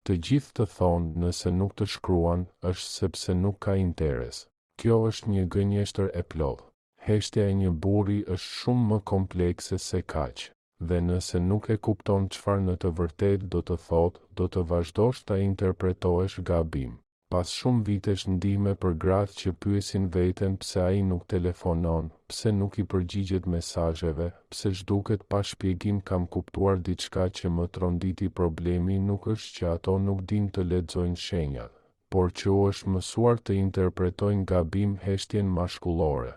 Të gjithë të thonë, nëse nuk të shkruan, është sepse nuk ka interes. Kjo është një gënjeshtër e plotë. Heshtja e një burri është shumë më komplekse se kaq. Dhe nëse nuk e kupton çfarë në të vërtetë do të thotë, do të vazhdosh ta interpretohesh gabim. Pas shumë vitesh ndihme për gratë që pyesin veten pse ai nuk telefonon, pse nuk i përgjigjet mesazheve, pse zhduket pa shpjegim kam kuptuar diçka që më tronditi problemi nuk është që ato nuk dinë të lexojnë shenjat, por që u është mësuar të interpretojnë gabim heshtjen mashkullore.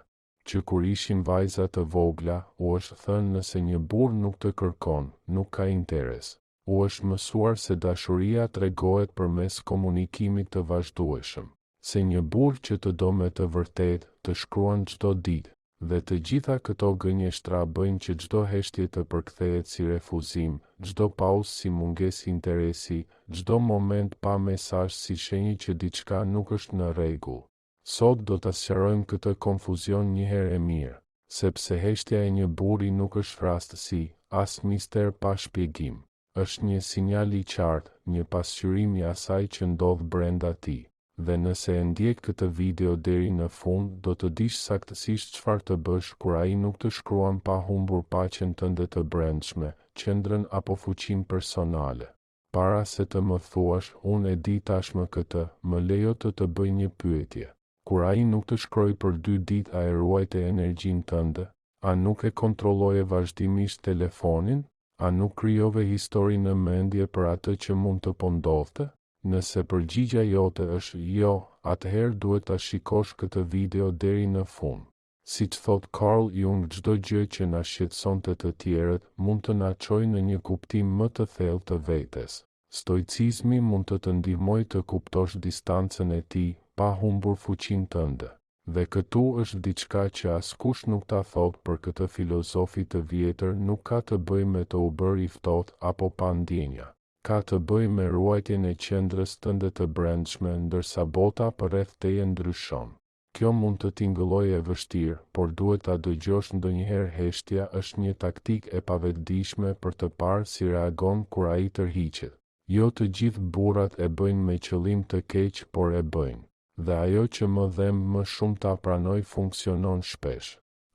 Që kur ishin vajza të vogla, u është thënë nëse një burrë nuk të kërkon, nuk ka interes. U është mësuar se dashuria tregohet përmes komunikimit të vazhdueshëm. Se një burrë që të do me të vërtetë, të shkruan çdo ditë. Dhe të gjitha këto gënjeshtra bëjnë që çdo heshtje të përkthehet si refuzim, çdo pauzë si mungesë interesi, çdo moment pa mesazh si shenjë që diçka nuk është në rregull. Sot do ta sqarojmë këtë konfuzion njëherë e mirë. Sepse heshtja e një burri nuk është rastësi, as mister pa shpjegim. Është një sinjal i qartë, një pasqyrim i asaj që ndodh brenda tij. Dhe nëse e ndjek këtë video deri në fund, do të dish saktësisht çfarë të bësh kur ai nuk të shkruan pa humbur paqen tënde të brendshme, qendrën apo fuqinë personale. Para se të më thuash, unë e di tashmë këtë, më lejo të të bëj një pyetje. Kur ai nuk të shkroi për dy ditë a e ruajte energjinë tënde? A nuk e kontrolloje vazhdimisht telefonin? A nuk krijove histori në mendje për atë që mund të po ndodhte? Nëse përgjigja jote është jo, atëherë duhet ta shikosh këtë video deri në fund. Siç thotë Carl Jung çdo gjë që na shqetëson te të tjerët mund të na çojë në një kuptim më të thellë të vetes. Stoicizmi mund të të ndihmojë të kuptosh distancën e tij, pa humbur fuqinë tënde. Dhe këtu është diçka që askush nuk ta thotë për këtë filozofi të vjetër nuk ka të bëjë me të u bërë i ftohtë apo pa ndjenja. Ka të bëjë me ruajtjen e qendrës tënde të brendshme ndërsa bota përreth teje ndryshon. Kjo mund të tingëllojë e vështirë, por duhet ta dëgjosh ndonjëherë heshtja është një taktikë e pavetëdijshme për të parë si reagon kur ai tërhiqet. Jo të gjithë burrat e bëjnë me qëllim të keq por e bëjnë. Dhe ajo që më dhemb më shumë ta pranoj funksionon shpesh.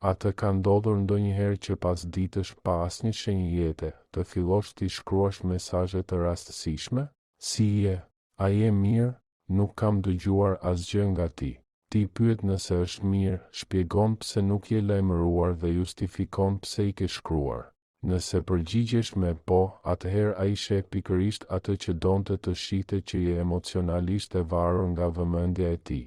A të ka ndodhur ndonjëherë që pas ditësh pa asnjë shenjë jete, të fillosh t'i shkruash mesazhe të rastësishme? Si je? A je mirë? Nuk kam dëgjuar asgjë nga ti. Ti pyet nëse është mirë, shpjegon pse nuk je lajmëruar dhe justifikon pse i ke shkruar. Nëse përgjigjesh me po, atëherë ai sheh pikërisht atë që donte të shihte që je emocionalisht e varur nga vëmendja e tij.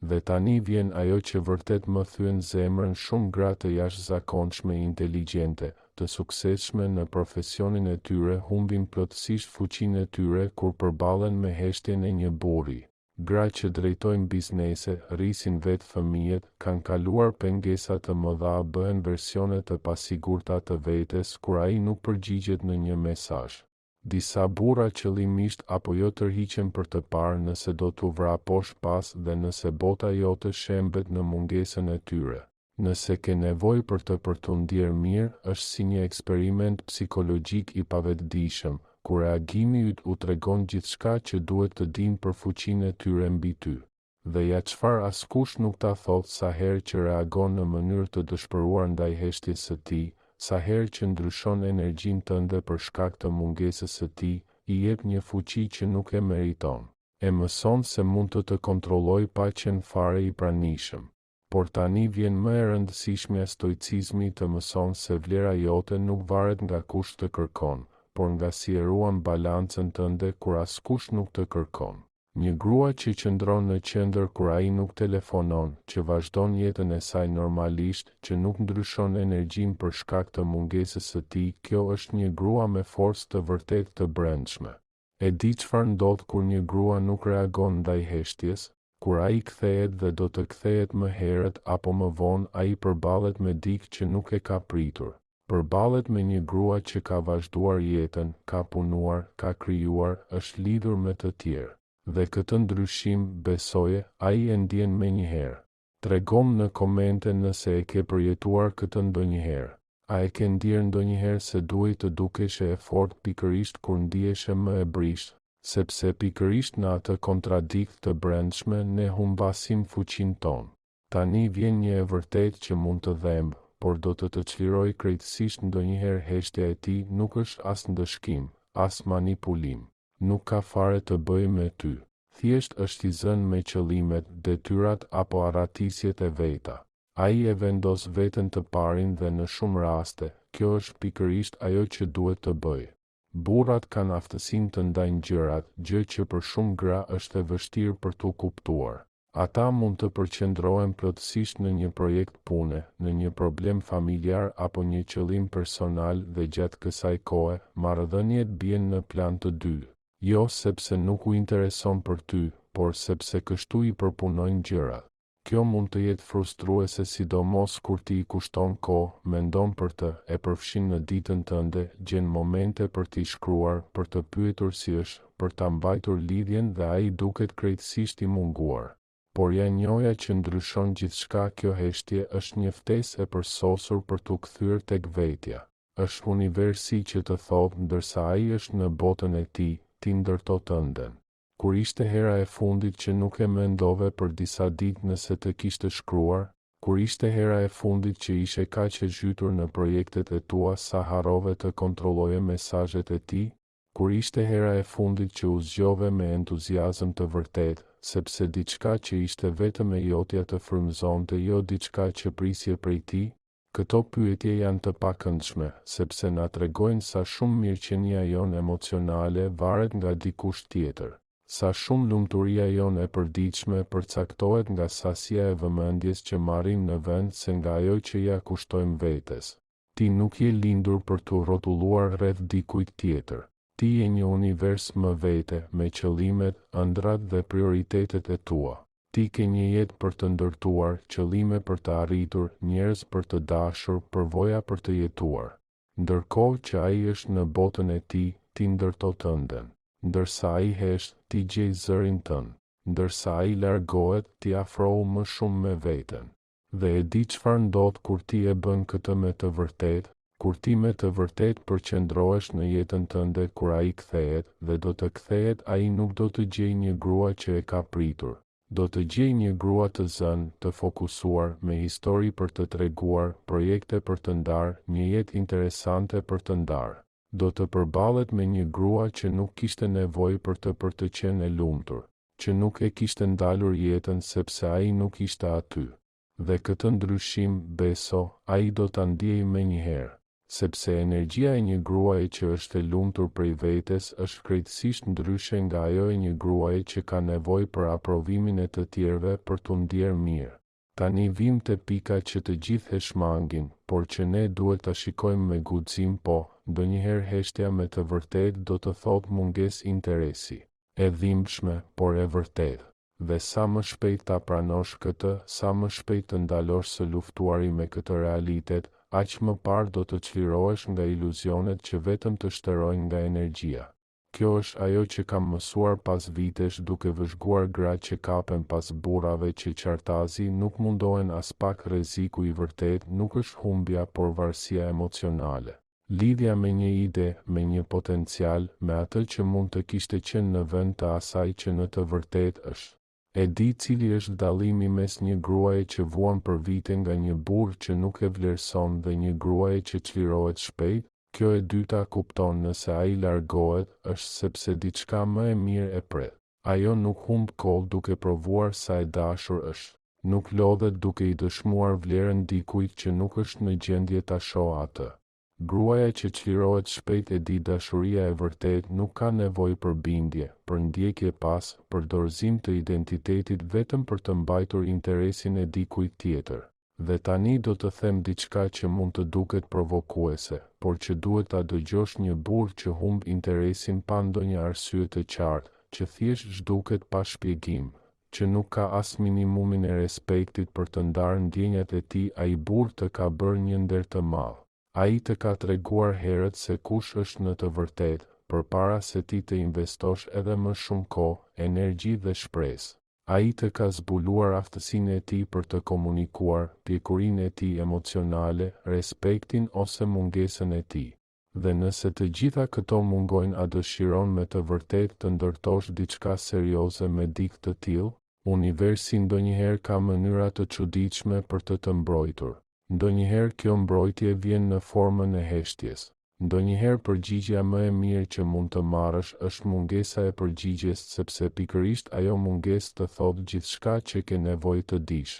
Dhe tani vjen ajo që vërtet më thyen zemrën shumë gra të jashtëzakonshme inteligjente, të suksesshme në profesionin e tyre humbin plotësisht fuqinë e tyre kur përballen me heshtjen e një burri. Gra që drejtojnë biznese, rrisin vetë fëmijët, kanë kaluar pengesa të mëdha bëhen versione të pasigurta të vetes kur ai nuk përgjigjet në një mesazh. Disa burra qëllimisht apo jo tërhiqen për të parë nëse do t'u vraposh pas dhe nëse bota jote shembet në mungesën e tyre. Nëse ke nevojë për të për t'u ndjerë mirë, është si një eksperiment psikologjik i pavetëdijshëm, ku reagimi yt u tregon gjithçka që duhet të dinë për fuqinë e tyre mbi ty. Dhe ja çfarë askush nuk ta thotë sa herë që reagon në mënyrë të dëshpëruar ndaj heshtjes së tij, sa herë që ndryshon energjinë tënde për shkak të mungesës së tij, i jep një fuqi që nuk e meriton. E mëson se mund të të kontrollojë pa qenë fare i pranishëm. Por tani vjen më e rëndësishmja stoicizmi të mëson se vlera jote nuk varet nga kush të kërkon, por nga si e ruan balancën tënde kur askush nuk të kërkon. Një grua që qëndron në qendër kur ai nuk telefonon, që vazhdon jetën e saj normalisht, që nuk ndryshon energjinë për shkak të mungesës së tij, kjo është një grua me forcë të vërtetë të brendshme. E di çfarë ndodh kur një grua nuk reagon ndaj heshtjes? Kur ai kthehet dhe do të kthehet më herët apo më vonë ai përballet me dikë që nuk e ka pritur. Përballet me një grua që ka vazhduar jetën, ka punuar, ka krijuar, është lidhur me të tjerë. Dhe këtë ndryshim, besoje, ai e ndjen menjëherë. Tregomë në komente nëse e ke përjetuar këtë ndonjëherë. A e ke ndjerë ndonjëherë se duhej të dukeshe e fortë pikërisht kur ndiheshe më e brishtë? Sepse pikërisht në atë kontradiktë të brendshme ne humbasim fuqinë tonë. Tani vjen një e vërtetë që mund të dhembë, por do të të çlirojë krejtësisht ndonjëherë heshtja e tij nuk është as ndëshkim, as manipulim. Nuk ka fare të bëjë me ty. Thjesht është i zënë me qëllimet, detyrat apo arratisjet e veta. Ai e vendos veten të parin dhe në shumë raste, kjo është pikërisht ajo që duhet të bëjë. Burrat kanë aftësinë të ndajnë gjërat, gjë që për shumë gra është e vështirë për t'u kuptuar. Ata mund të përqendrohen plotësisht në një projekt pune, në një problem familjar apo një qëllim personal dhe gjatë kësaj kohe, marrëdhëniet bien në plan të dytë. Jo sepse nuk u intereson për ty, por sepse kështu i përpunojnë gjërat. Kjo mund të jetë frustruese sidomos kur ti i kushton kohë, mendon për të, e përfshin në ditën tënde, gjen momente për t'i shkruar, për të pyetur si është, për ta mbajtur lidhjen dhe ai duket krejtësisht i munguar. Por ja njoja që ndryshon gjithçka kjo heshtje është një ftesë e përsosur për t'u kthyer tek vetja. Është universi që të thotë ndërsa ai është në botën e tij, ti ndërto tënden. Kur ishte hera e fundit që nuk e mendove për disa ditë nëse të kishte shkruar? Kur ishte hera e fundit që ishe kaq e zhytur në projektet e tua sa harrove të kontrolloje mesazhet e tij? Kur ishte hera e fundit që u zgjove me entuziazëm të vërtetë, sepse diçka që ishte vetëm e jotja të frymëzonte jo diçka që prisje prej tij? Këto pyetje janë të pakëndshme, sepse na tregojnë sa shumë mirëqenia jonë emocionale varet nga dikush tjetër. Sa shumë lumturia jonë e përditshme përcaktohet nga sasia e vëmendjes që marrim në vend se nga ajo që ia kushtojmë vetes. Ti nuk je lindur për t'u rrotulluar rreth dikujt tjetër. Ti je një univers më vete, me qëllimet, ëndrrat dhe prioritetet e tua. Ti ke një jetë për të ndërtuar, qëllime për të arritur, njerëz për të dashur, përvoja për të jetuar. Ndërkohë që ai është në botën e tij, ti ndërto tënden. Ndërsa ai hesht, ti gjej zërin tënd. Ndërsa ai largohet, ti afrohu më shumë me veten. Dhe e di çfarë ndodh kur ti e bën këtë me të vërtetë? Kur ti me të vërtetë përqendrohesh në jetën tënde kur ai kthehet, dhe do të kthehet ai nuk do të gjejë një grua që e ka pritur. Do të gjejë një grua të zënë, të fokusuar, me histori për të treguar, projekte për të ndarë, një jetë interesante për të ndarë. Do të përballet me një grua që nuk kishte nevojë për të për të qenë e lumtur, që nuk e kishte ndalur jetën sepse ai nuk ishte aty. Dhe këtë ndryshim, beso, ai do ta ndiejë menjëherë. Sepse energjia e një gruaje që është e lumtur prej vetes është krejtësisht ndryshe nga ajo e një gruaje që ka nevojë për aprovimin e të tjerëve për t'u ndjerë mirë. Tani vijmë te pika që të gjithë e shmangin, por që ne duhet ta shikojmë me guxim po, ndonjëherë heshtja me të vërtetë do të thotë mungesë interesi. E dhimbshme, por e vërtetë. Dhe sa më shpejt ta pranosh këtë, sa më shpejt të ndalosh së luftuari me këtë realitet, aq më parë do të çlirohesh nga iluzionet që vetëm të shterojnë nga energjia. Kjo është ajo që kam mësuar pas vitesh duke vëzhguar gra që kapen pas burrave që qartazi nuk mundohen aspak rreziku i vërtetë nuk është humbja por varësia emocionale. Lidhja me një ide, me një potencial, me atë që mund të kishte qenë në vend të asaj që në të vërtetë është. E di cili është dallimi mes një gruaje që vuan për vite nga një burrë që nuk e vlerëson dhe një gruaje që çlirohet shpejt? Kjo e dyta kupton nëse ai largohet, është sepse diçka më e mirë e pret. Ajo nuk humb kohë duke provuar sa e dashur është. Nuk lodhet duke i dëshmuar vlerën dikujt që nuk është në gjendje ta shohë atë. Gruaja që çlirohet shpejt e di dashuria e vërtetë nuk ka nevojë për bindje, për ndjekje pas, për dorëzim të identitetit vetëm për të mbajtur interesin e dikujt tjetër. Dhe tani do të them diçka që mund të duket provokuese, por që duhet ta dëgjosh një burrë që humb interesin pa ndonjë arsye të qartë, që thjesht zhduket pa shpjegim, që nuk ka as minimumin e respektit për të ndarë ndjenjat e tij ai burrë të ka bërë një nder të madh. Ai të ka treguar herët se kush është në të vërtetë, përpara se ti të investosh edhe më shumë kohë, energji dhe shpresë. Ai të ka zbuluar aftësinë e tij për të komunikuar, pjekurinë e tij emocionale, respektin ose mungesën e tij. Dhe nëse të gjitha këto mungojnë a dëshiron me të vërtetë të ndërtosh diçka serioze me dikë të tillë? Universi ndonjëherë ka mënyra të çuditshme për të të mbrojtur. Ndonjëherë kjo mbrojtje vjen në formën e heshtjes. Ndonjëherë përgjigja më e mirë që mund të marrësh është mungesa e përgjigjes sepse pikërisht ajo mungesë të thotë gjithçka që ke nevojë të dish.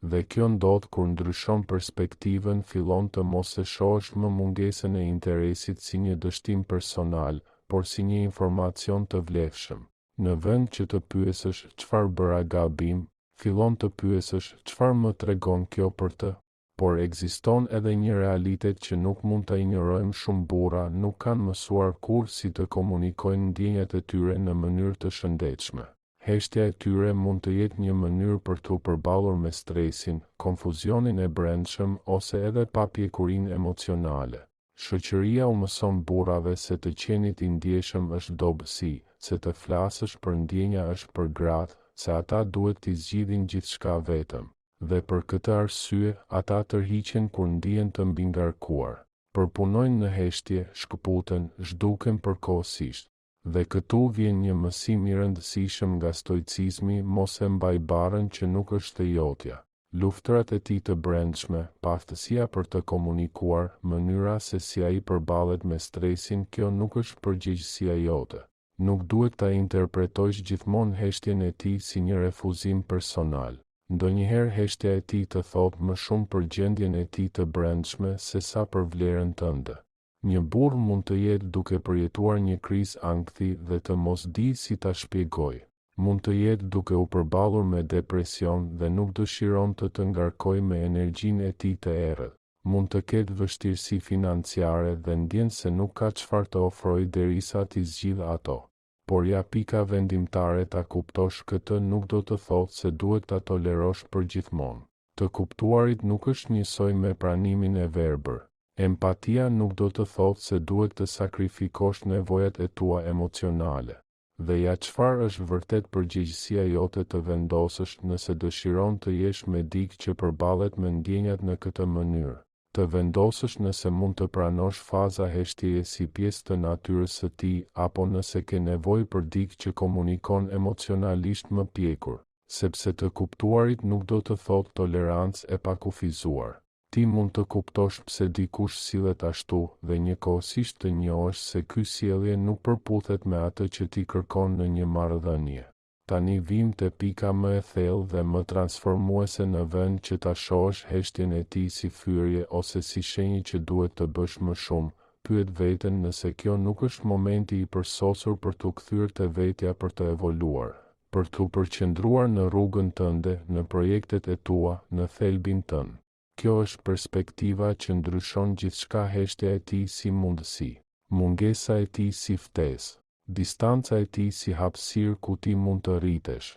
Dhe kjo ndodh kur ndryshon perspektivën fillon të mos e shohësh më mungesën e interesit si një dështim personal, por si një informacion të vlefshëm. Në vend që të pyesësh çfarë bëra gabim, fillon të pyesësh çfarë më tregon kjo për të? Por ekziston edhe një realitet që nuk mund ta injorojmë shumë burra nuk kanë mësuar kurrë si të komunikojnë ndjenjat e tyre në mënyrë të shëndetshme. Heshtja e tyre mund të jetë një mënyrë për t'u përballur me stresin, konfuzionin e brendshëm ose edhe papjekurinë emocionale. Shoqëria u mëson burrave se të qenit i ndjeshëm është dobësi, se të flasësh për ndjenja është për gratë, se ata duhet t'i zgjidhin gjithçka vetëm. Dhe për këtë arsye, ata tërhiqen kur ndihen të mbingarkuar. Përpunojnë në heshtje, shkëputen, zhduken përkohësisht. Dhe këtu vjen një mësim i rëndësishëm nga stoicizmi mos e mbaj barrën që nuk është e jotja. Luftërat e tij të brendshme, paaftësia për të komunikuar, mënyra se si ai përballet me stresin kjo nuk është përgjegjësia jote. Nuk duhet ta interpretojsh gjithmonë heshtjen e tij si një refuzim personal. Ndonjëherë heshtja e tij të thotë më shumë për gjendjen e tij të brendshme sesa për vlerën tënde. Një burrë mund të jetë duke përjetuar një krizë ankthi dhe të mos dijë si ta shpjegojë. Mund të jetë duke u përballur me depresion dhe nuk dëshiron të të ngarkojë me energjinë e tij të errët. Mund të ketë vështirësi financiare dhe ndjen se nuk ka çfarë të ofrojë derisa t'i zgjidhë ato. Por ja pika vendimtare ta kuptosh këtë nuk do të thotë se duhet ta tolerosh përgjithmonë. Të kuptuarit nuk është njësoj me pranimin e verbër. Empatia nuk do të thotë se duhet të sakrifikosh nevojat e tua emocionale. Dhe ja çfarë është vërtet përgjegjësia jote të vendosësh nëse dëshiron të jesh me dikë që përballet me ndjenjat në këtë mënyrë. Të vendosësh nëse mund të pranosh faza heshtjeje si pjesë të natyrës së tij apo nëse ke nevojë për dikë që komunikon emocionalisht më pjekur. Sepse të kuptuarit nuk do të thotë tolerancë e pakufizuar. Ti mund të kuptosh pse dikush sillet ashtu dhe njëkohësisht të njohësh se ky sjellje nuk përputhet me atë që ti kërkon në një marrëdhënie. Tani vijmë te pika më e thellë dhe më transformuese në vend që ta shohësh heshtjen e tij si fyerje ose si shenjë që duhet të bësh më shumë, pyet veten nëse kjo nuk është momenti i përsosur për t'u kthyer te vetja për të evoluar. Për t'u përqendruar në rrugën tënde, në projektet e tua, në thelbin tënd. Kjo është perspektiva që ndryshon gjithçka heshtja e tij si mundësi. Mungesa e tij si ftesë. Distanca e tij si hapësirë ku ti mund të rritesh.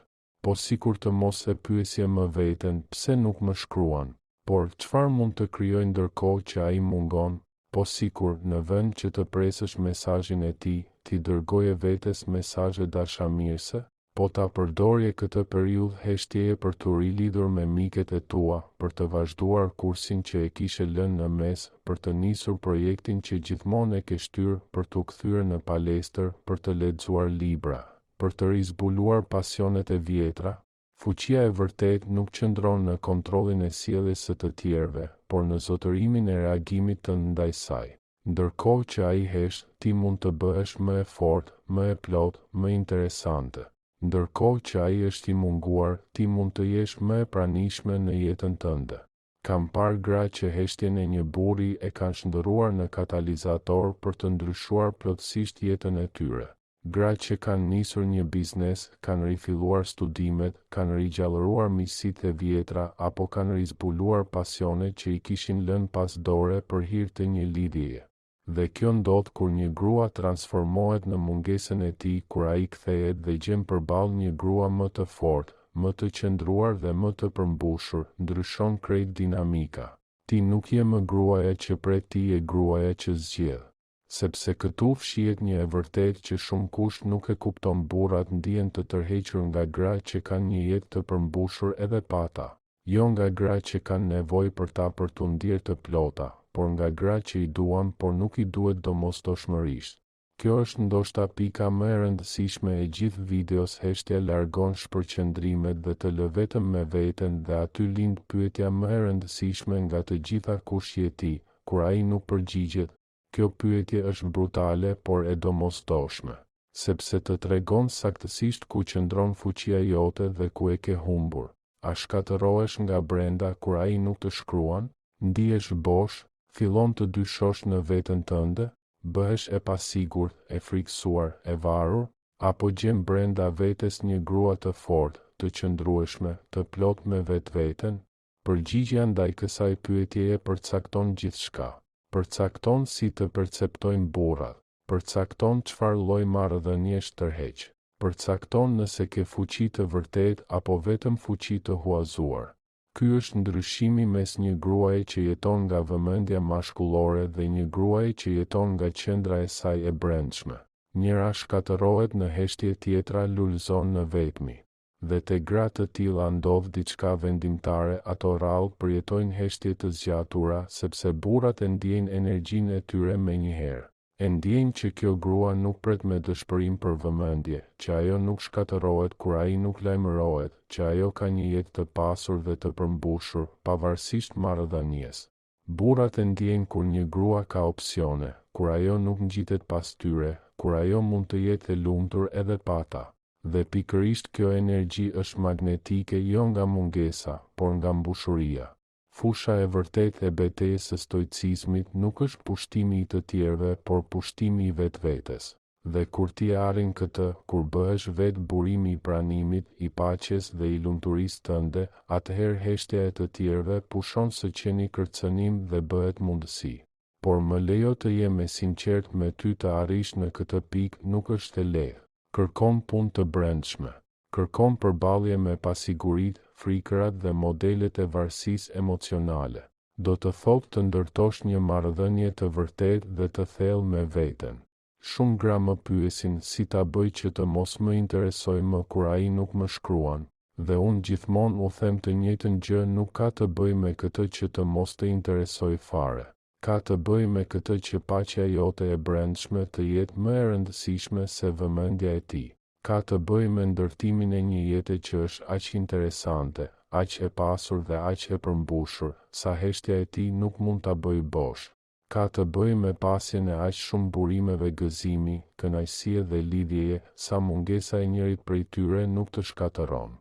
Po sikur të mos e pyesje më veten pse nuk më shkruan? Por, çfarë mund të krijoj ndërkohë që ai mungon? Po sikur, në vend që të presësh mesazhin e tij, t'i dërgoje vetes mesazhe dashamirëse? Po ta përdorje këtë periudhë heshtjeje për t'u rilidhur me miket e tua, për të vazhduar kursin që e kishe lënë në mes, për të nisur projektin që gjithmonë e ke shtyrë, për t'u kthyer në palestër, për të lexuar libra, për të rizbuluar pasionet e vjetra? Fuqia e vërtetë nuk qëndron në kontrollin e sjelljes së të tjerëve, por në zotërimin e reagimit tënd ndaj saj. Ndërkohë që ai hesht, ti mund të bëhesh më e fortë, më e plotë, më interesante. Ndërkohë që ai është i munguar, ti mund të jesh më e pranishme në jetën tënde. Kam parë gra që heshtjen e një burri e kanë shndërruar në katalizator për të ndryshuar plotësisht jetën e tyre. Gra që kanë nisur një biznes, kanë rifilluar studimet, kanë rigjallëruar miqësitë e vjetra apo kanë rizbuluar pasione që i kishin lënë pas dore për hir të një lidhjeje. Dhe kjo ndodh kur një grua transformohet në mungesën e tij kur ai kthehet dhe gjen përballë një grua më të fortë, më të qëndruar dhe më të përmbushur, ndryshon krejt dinamika. Ti nuk je më gruaja që pret ti je gruaja që zgjedh. Sepse këtu fshihet një e vërtetë që shumëkush nuk e kupton burrat ndihen të tërhequr nga gra që kanë një jetë të përmbushur edhe pa ta. Jo nga gra që kanë nevojë për ta për t'u ndier të plota, por nga gra që i duan por nuk i duhet domosdoshmërisht. Kjo është ndoshta pika më e rëndësishme e gjithë videos heshtja largon shpërqendrimet dhe të lë vetëm me veten dhe aty lind pyetja më e rëndësishme nga të gjitha kush je ti, kur ai nuk përgjigjet, kjo pyetje është brutale por e domosdoshme. Sepse të tregon saktësisht ku qëndron fuqia jote dhe ku e ke humbur. A shkatërrohesh nga brenda kur ai nuk të shkruan? Ndihesh bosh? Fillon të dyshosh në veten tënde? Bëhesh e pasigurt, e frikësuar, e varur? Apo gjen brenda vetes një grua të fortë, të qëndrueshme, të plotë me vetveten? Përgjigjja ndaj kësaj pyetjeje përcakton gjithçka. Përcakton si të perceptojnë burrat. Përcakton çfarë lloj marrëdhëniesh tërheq. Përcakton nëse ke fuqi të vërtetë apo vetëm fuqi të huazuar. Ky është ndryshimi mes një gruaje që jeton nga vëmendja mashkullore dhe një gruaje që jeton nga qendra e saj e brendshme. Njëra shkatërrohet në heshtje tjetra lulëzon në vetmi. Dhe te gra të tilla ndodh diçka vendimtare ato rrallë përjetojnë heshtje të zgjatura sepse burrat e ndiejnë energjinë e tyre menjëherë. E ndjejnë që kjo grua nuk pret me dëshpërim për vëmendje, që ajo nuk shkatërrohet kur ai nuk lajmërohet, që ajo ka një jetë të pasur dhe të përmbushur, pavarësisht marrëdhënies. Burrat e ndjejnë kur një grua ka opsione, kur ajo nuk ngjitet pas tyre, kur ajo mund të jetë e lumtur edhe pa ta. Dhe pikërisht kjo energji është magnetike jo nga mungesa, por nga mbushuria. Fusha e vërtetë e betejës së stoicizmit nuk është pushtimi i të tjerëve por pushtimi i vetvetes. Dhe kur ti e arrin këtë, kur bëhesh vetë burimi i pranimit, i paqes dhe i lumturisë tënde, atëherë heshtja e të tjerëve pushon së qeni kërcënim dhe bëhet mundësi. Por më lejo të jem e sinqertë me ty të arrish në këtë pikë nuk është e lehtë. Kërkon punë të brendshme. Kërkon përballje me pasiguritë, frikërat dhe modelet e varësisë emocionale. Do të thotë të ndërtosh një marrëdhënie të vërtetë dhe të thellë me veten. Shumë gra më pyesin si ta bëj që të mos më interesojë më kur ai nuk më shkruan, dhe unë gjithmonë u them të njëjtën gjë nuk ka të bëjë me këtë që të mos të interesojë fare. Ka të bëjë me këtë që paqja jote e brendshme të jetë më e rëndësishme se vëmendja e tij. Ka të bëjë me ndërtimin e një jete që është aq interesante, aq e pasur dhe aq e përmbushur, sa heshtja e tij nuk mund ta bëjë bosh. Ka të bëjë me pasjen e aq shumë burimeve gëzimi, kënaqësie dhe lidhjeje, sa mungesa e njërit prej tyre nuk të shkatërron.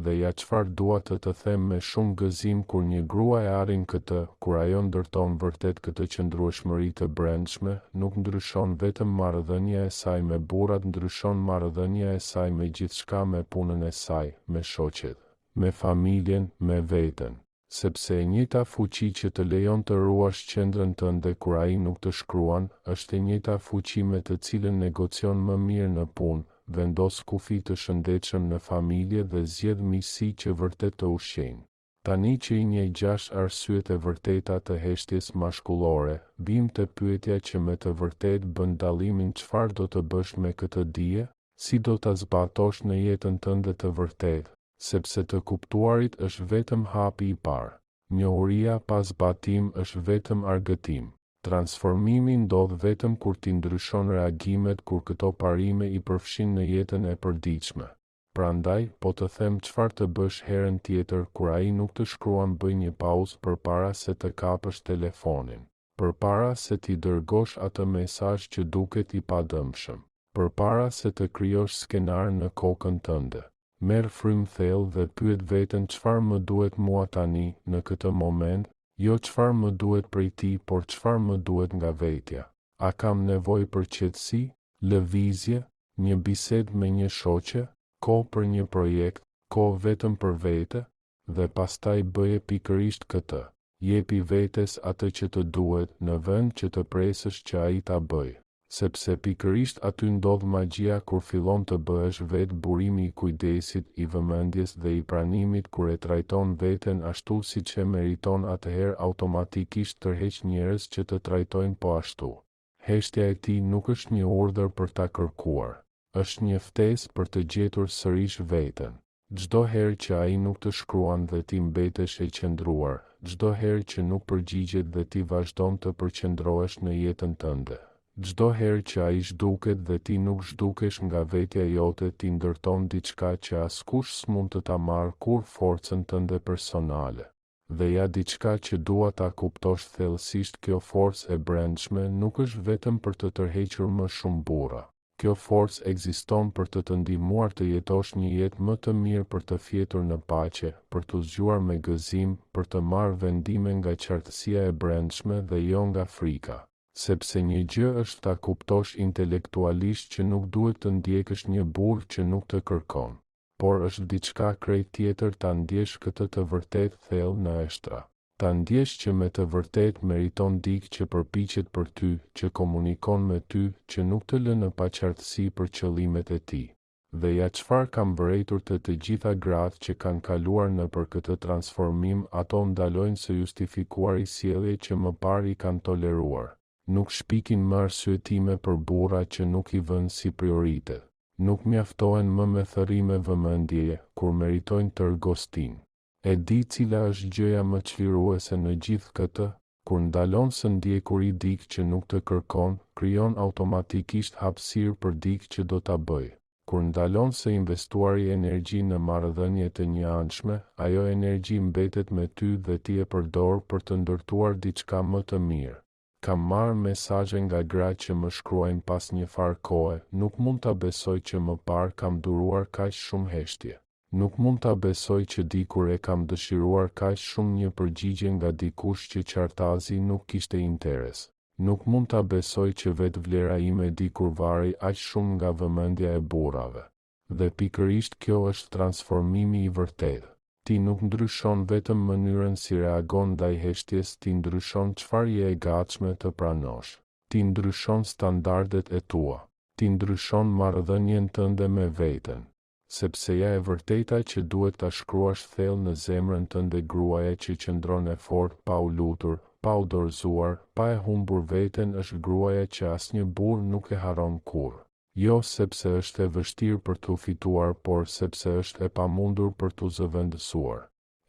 Dhe ja çfarë dua të të them me shumë gëzim kur një grua e arrin këtë, kur ajo ndërton vërtet këtë qëndrueshmëri të brendshme, nuk ndryshon vetëm marrëdhënia e saj me burrat ndryshon marrëdhënia e saj me gjithçka me punën e saj, me shoqet, me familjen, me veten. Sepse e njëjta fuqi që të lejon të ruash qendrën tënde kur ai nuk të shkruan, është e njëjta fuqi me të cilën negocion më mirë në punë, vendos kufij të shëndetshëm në familje dhe zgjedh miqësi që vërtet të ushqejnë. Tani që i njeh gjashtë arsyet e vërteta të heshtjes mashkullore, vijmë te pyetja që me të vërtetë bën dallimin çfarë do të bësh me këtë dije? Si do ta zbatosh në jetën tënde të vërtetë? Sepse të kuptuarit është vetëm hapi i parë. Njohuria pa zbatim është vetëm argëtim. Transformimi ndodh vetëm kur ti ndryshon reagimet kur këto parime i përfshin në jetën e përditshme. Prandaj, po të them çfarë të bësh herën tjetër kur ai nuk të shkruan bëj një pauzë përpara se të kapësh telefonin. Përpara se t'i dërgosh atë mesazh që duket i padëmshëm. Përpara se të krijosh skenar në kokën tënde. Merr frymë thellë dhe pyet veten çfarë më duhet mua tani, në këtë moment, jo çfarë më duhet prej tij por çfarë më duhet nga vetja. A kam nevojë për qetësi? Lëvizje? Një bisedë me një shoqe? Kohë për një projekt? Kohë vetëm për vete? Dhe pastaj bëje pikërisht këtë. Jepi vetes atë që të duhet, në vend që të presësh që ai ta bëjë. Sepse pikërisht aty ndodh magjia kur fillon të bëhesh vetë burimi i kujdesit, i vëmendjes dhe i pranimit kur e trajton veten ashtu siç e meriton atëherë automatikisht tërheq njerëz që të trajtojnë po ashtu. Heshtja e tij nuk është një urdhër për ta kërkuar. Është një ftesë për të gjetur sërish veten. Çdo herë që ai nuk të shkruan dhe ti mbetesh e qëndruar, Çdo herë që nuk përgjigjet dhe ti vazhdon të përqendrohesh në jetën tënde. Çdo herë që ai zhduket dhe ti nuk zhdukesh nga vetja jote ti ndërton diçka që askush s'mund të ta marrë kurrë forcën tënde personale. Dhe ja diçka që dua ta kuptosh thellësisht kjo forcë e brendshme nuk është vetëm për të tërhequr më shumë burra. Kjo forcë ekziston për të të ndihmuar të jetosh një jetë më të mirë për të fjetur në paqe, për t'u zgjuar me gëzim, për të marrë vendime nga qartësia e brendshme dhe jo nga frika. Sepse një gjë është ta kuptosh intelektualisht që nuk duhet të ndjekësh një burrë që nuk të kërkon. Por është diçka krejt tjetër ta ndjesh këtë të vërtetë thellë në eshtra. Ta ndjesh që me të vërtetë meriton dikë që përpiqet për ty, që komunikon me ty, që nuk të lë në paqartësi për qëllimet e tij. Dhe ja çfarë kam vërejtur te të gjitha gratë që kanë kaluar nëpër këtë transformim ato ndalojnë së justifikuari sjellje që më parë i kanë toleruar. Nuk shpikin më arsyetime për burra që nuk i vënë si prioritet. Nuk mjaftohen më me thërrime vëmendjeje, kur meritojnë tërë gostinë. E di cila është gjëja më çliruese në gjithë këtë? Kur ndalon së ndjekuri dikë që nuk të kërkon, krijon automatikisht hapësirë për dikë që do ta bëjë. Kur ndalon së investuari energji në marrëdhënie të njëanshme, ajo energji mbetet me ty dhe ti e përdor për të ndërtuar diçka më të mirë. Kam marrë mesazhe nga gra që më shkruajnë pas njëfarë kohe, nuk mund ta besoj që më parë kam duruar kaq shumë heshtje. Nuk mund ta besoj që dikur e kam dëshiruar kaq shumë një përgjigje nga dikush që qartazi nuk kishte interes. Nuk mund ta besoj që vetëvlera ime dikur varej aq shumë nga vëmendja e burrave. Dhe pikërisht kjo është transformimi i vërtetë. Ti nuk ndryshon vetëm mënyrën si reagon ndaj heshtjes ti ndryshon çfarë je e gatshme të pranosh. Ti ndryshon standardet e tua. Ti ndryshon marrëdhënien tënde me veten. Sepse ja e vërteta që duhet ta shkruash thellë në zemrën tënde gruaja që qëndron e fortë pa u lutur, pa u dorëzuar, pa e humbur veten është gruaja që asnjë burrë nuk e harron kurrë. Jo sepse është e vështirë për t'u fituar por sepse është e pamundur për t'u zëvendësuar.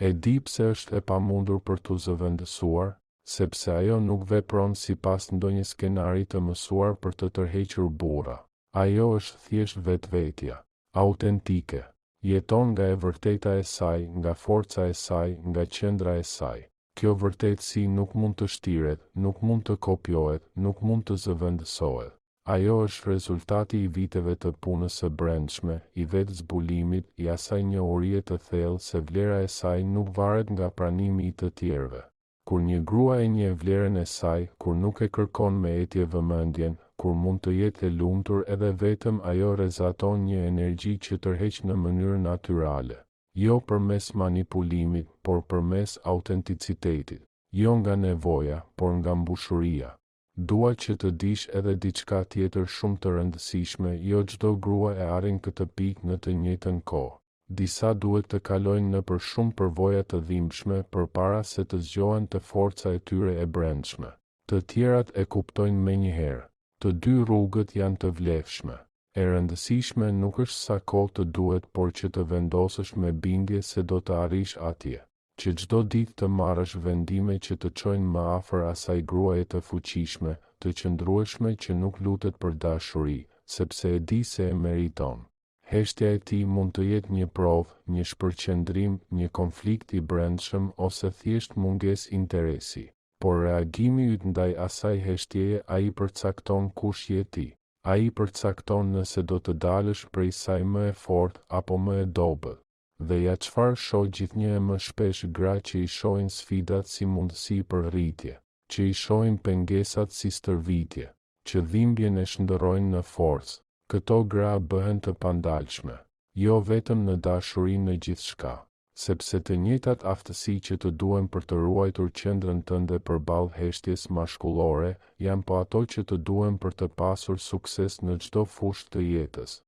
E di pse është e pamundur për t'u zëvendësuar? Sepse ajo nuk vepron sipas ndonjë skenari të mësuar për të tërhequr burra. Ajo është thjesht vetvetja. Autentike. Jeton nga e vërteta e saj, nga forca e saj, nga qendra e saj. Kjo vërtetësi nuk mund të shtiret, nuk mund të kopjohet, nuk mund të zëvendësohet. Ajo është rezultati i viteve të punës së brendshme, i vetë zbulimit, i asaj njohurie të thellë se vlera e saj nuk varet nga pranimi i të tjerëve. Kur një grua e njeh vlerën e saj, kur nuk e kërkon me etje vëmendjen, kur mund të jetë e lumtur edhe vetëm ajo rrezaton një energji që tërheq në mënyrë natyrale. Jo përmes manipulimit, por përmes autenticitetit. Jo nga nevoja, por nga mbushuria. Dua që të dish edhe diçka tjetër shumë të rëndësishme jo çdo grua e arrin këtë pikë në të njëjtën kohë. Disa duhet të kalojnë nëpër shumë përvoja të dhimbshme përpara se të zgjohen te forca e tyre e brendshme. Të tjerat e kuptojnë menjëherë. Të dy rrugët janë të vlefshme. E rëndësishme nuk është sa kohë të duhet por që të vendosësh me bindje se do të arrish atje. Që çdo ditë të marrësh vendime që të çojnë më afër asaj gruaje të fuqishme, të qëndrueshme që nuk lutet për dashuri, sepse e di se e meriton. Heshtja e tij mund të jetë një provë, një shpërqendrim, një konflikt i brendshëm ose thjesht mungesë interesi. Por reagimi yt ndaj asaj heshtjeje ai përcakton kush je ti. Ai përcakton nëse do të dalësh prej saj më e fortë apo më e dobët. Dhe ja çfarë shoh gjithnjë e më shpesh gra që i shohin sfidat si mundësi për rritje, që i shohin pengesat si stërvitje, që dhimbjen e shndërrojnë në forcë. Këto gra bëhen të pandalshme. Jo vetëm në dashuri në gjithçka. Sepse të njëjtat aftësi që të duhen për të ruajtur qendrën tënde përballë heshtjes mashkullore, janë po ato që të duhen për të pasur sukses në çdo fushë të jetës.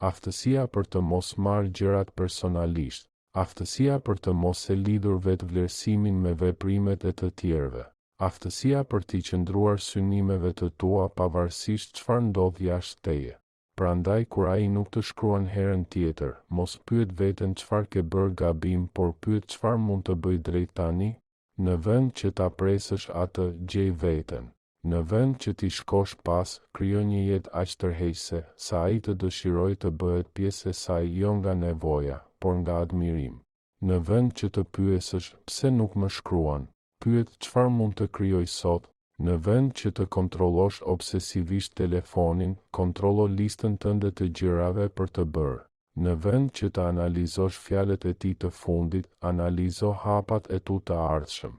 Aftësia për të mos marrë gjërat personalisht. Aftësia për të mos e lidhur vetëvlerësimin me veprimet e të tjerëve. Aftësia për t'i qëndruar synimeve të tua pavarësisht çfarë ndodh jashtë teje. Prandaj kur ai nuk të shkruan herën tjetër, mos pyet veten çfarë ke bërë gabim por pyet çfarë mund të bëj drejt tani? Në vend që ta presësh atë, gjej veten. Në vend që t'i shkosh pas, krijo një jetë aq tërheqëse, sa ai të dëshirojë të bëhet pjesë e saj jo nga nevoja, por nga admirim. Në vend që të pyesësh, pse nuk më shkruan? Pyet çfarë mund të krijoj sot? Në vend që të kontrollosh obsesivisht telefonin, kontrollo listën tënde të gjërave për të bërë. Në vend që të analizosh fjalët e tij të fundit, analizo hapat e tu të ardhshëm.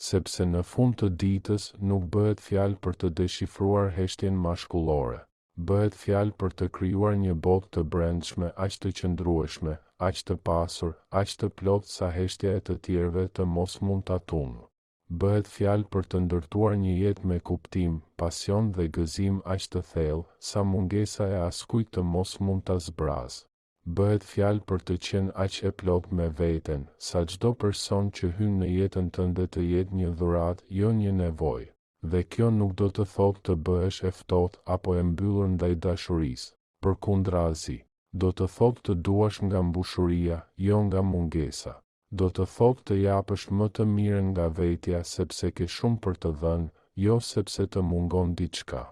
Sepse në fund të ditës nuk bëhet fjalë për të deshifruar heshtjen mashkullore. Bëhet fjalë për të krijuar një botë të brendshme aq të qëndrueshme, aq të pasur, aq të plotë sa heshtja e të tjerëve të mos mund ta tundë. Bëhet fjalë për të ndërtuar një jetë me kuptim, pasion dhe gëzim aq të thellë, sa mungesa e askujt të mos mund ta zbrazë. Bëhet fjalë për të qenë aq e plotë me veten, sa çdo person që hyn në jetën tënde të jetë një dhuratë, jo një nevojë. Dhe kjo nuk do të thotë të bëhesh e ftohtë apo e mbyllur ndaj dashurisë. Përkundrazi. Do të thotë të duash nga mbushuria, jo nga mungesa. Do të thotë të japësh më të mirën nga vetja sepse ke shumë për të dhënë, jo sepse të mungon diçka.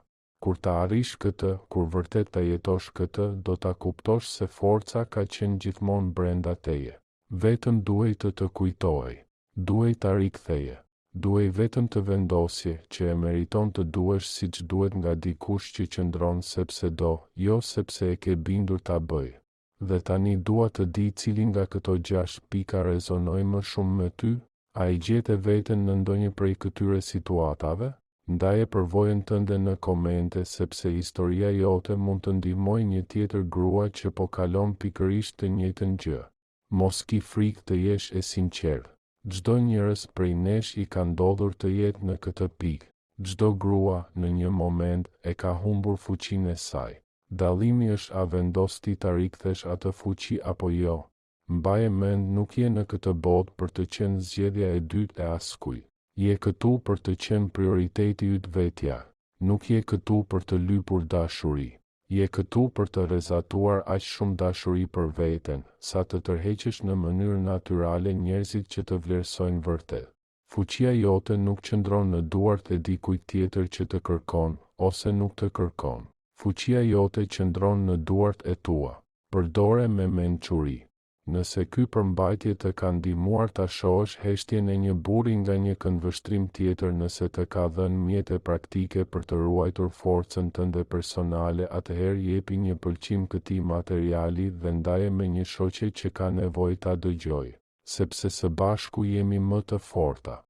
Kur ta arrish këtë, kur vërtet ta jetosh këtë, do ta kuptosh se forca ka qenë gjithmonë brenda teje. Vetëm duhej të të kujtohej. Duhej ta riktheje. Duhej vetëm të vendosje, që e meriton të duhesh siç duhet nga dikush që qëndron sepse do, jo sepse e ke bindur ta bëjë. Dhe tani dua të di cili nga këto gjashtë pika rezonoi më shumë me ty? A e gjete veten në ndonjë prej këtyre situatave? Ndaje përvojën tënde në komente sepse historia jote mund të ndihmojë një tjetër grua që po kalon pikërisht të njëjtën gjë. Mos ki frikë të jesh e sinqertë. Çdo njërës prej nesh i ka ndodhur të jetë në këtë pikë. Çdo grua, në një moment, e ka humbur fuqinë e saj. Dallimi është a vendos ti ta rikthesh atë fuqi apo jo. Mbaje mend nuk je në këtë botë për të qenë zgjedhja e dytë e askujt. Je këtu për të qenë prioriteti yt vetjak. Nuk je këtu për të lypur dashuri. Je këtu për të rrezatuar aq shumë dashuri për veten, sa të tërheqësh në mënyrë natyrale njerëzit që të vlerësojnë vërtet. Fuqia jote nuk qëndron në duart e dikujt tjetër që të kërkon, ose nuk të kërkon. Fuqia jote qëndron në duart e tua. Përdore me mençuri. Nëse ky përmbajtje të ka ndihmuar ta shohësh heshtjen e një burri nga një këndvështrim tjetër nëse të ka dhënë mjete praktike për të ruajtur forcën tënde personale atëherë jepi një pëlqim këtij materiali dhe ndaje me një shoqe që ka nevojë ta dëgjojë. Sepse së bashku jemi më të forta.